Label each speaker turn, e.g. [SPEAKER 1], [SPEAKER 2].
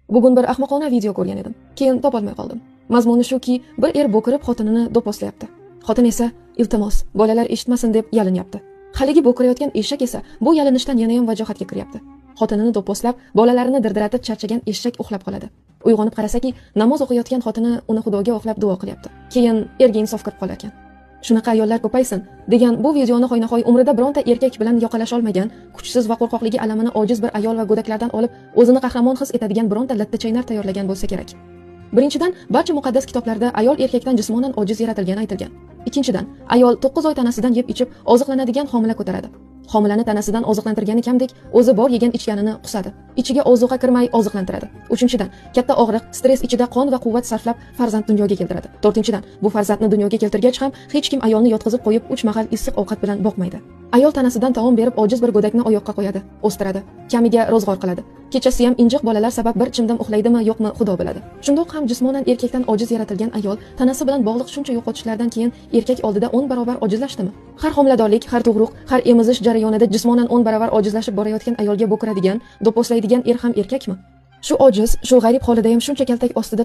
[SPEAKER 1] Bugun bir ahmoqona video ko'rgan edim. Keyin topolmay qoldim. Mazmuni shuki, bir er bo'kirib xotinini do'pposlayapti. Xotin esa iltimos, bolalar eshitmasin deb yalinyapti. Haligi bo'kirayotgan eshak esa bu yalinishdan yanayam vajohatga kiryapti. Xotinini do'pposlab, bolalarini dirdiratib charchagan eshak uxlab qoladi. Uyg'onib qarasaki, namoz o'qiyotgan xotini uni Xudoga oqlab duo qilyapti. Keyin erga insof kirib qolar ekan. Shunaqa ayollar ko'paysin degan bu videoni hoynahoy umrida bironta erkak bilan yoqalasholmagan, kuchsiz va qo'rqoqligi alamini ojiz bir ayol va go'daklardan olib, o'zini qahramon his etadigan bironta lattachaynar tayyorlagan bo'lsa kerak. Birinchidan, barcha muqaddas kitoblarda ayol erkakdan jismonan ojiz yaratilgani aytilgan. Ikkinchidan, ayol 9 oy tanasidan yeb ichib oziqlanadigan homila ko'taradi. Homilani tanasidan oziqlantirgani kamdek, o'zi bor yegan ichganini qusadi. Ichiga ozuqa kirmay oziqlantiradi. Uchinchidan, katta og'riq, stress ichida qon va quvvat sarflab farzand dunyoga keltiradi. To'rtinchidan, bu farzandni dunyoga keltirgach ham hech kim ayolni yotqizib qo'yib 3 mahal issiq ovqat bilan boqmaydi. Ayol tanasidan taom berib ojiz bir go'dakni oyoqqa qo'yadi, o'stiradi, kamiga ro'zg'or qiladi. Kechasi ham injiq bolalar sabab bir chimdim uxlaydimi, yo'qmi, Xudo biladi. Shundoq ham jismonan erkakdan ojiz yaratilgan ayol tanasi bilan bog'liq shuncha yo'qotishlardan keyin erkak oldida 10 barobar ojizlashdimi? Har homiladorlik, har tug'ruq, har emizish jarayonida jismonan 10 barobar ojizlashib borayotgan ayolga bo'kiradigan, do'pposlaydigan er ham erkakmi? Shu ojiz, shu g'arib holida ham shuncha kaltak ostida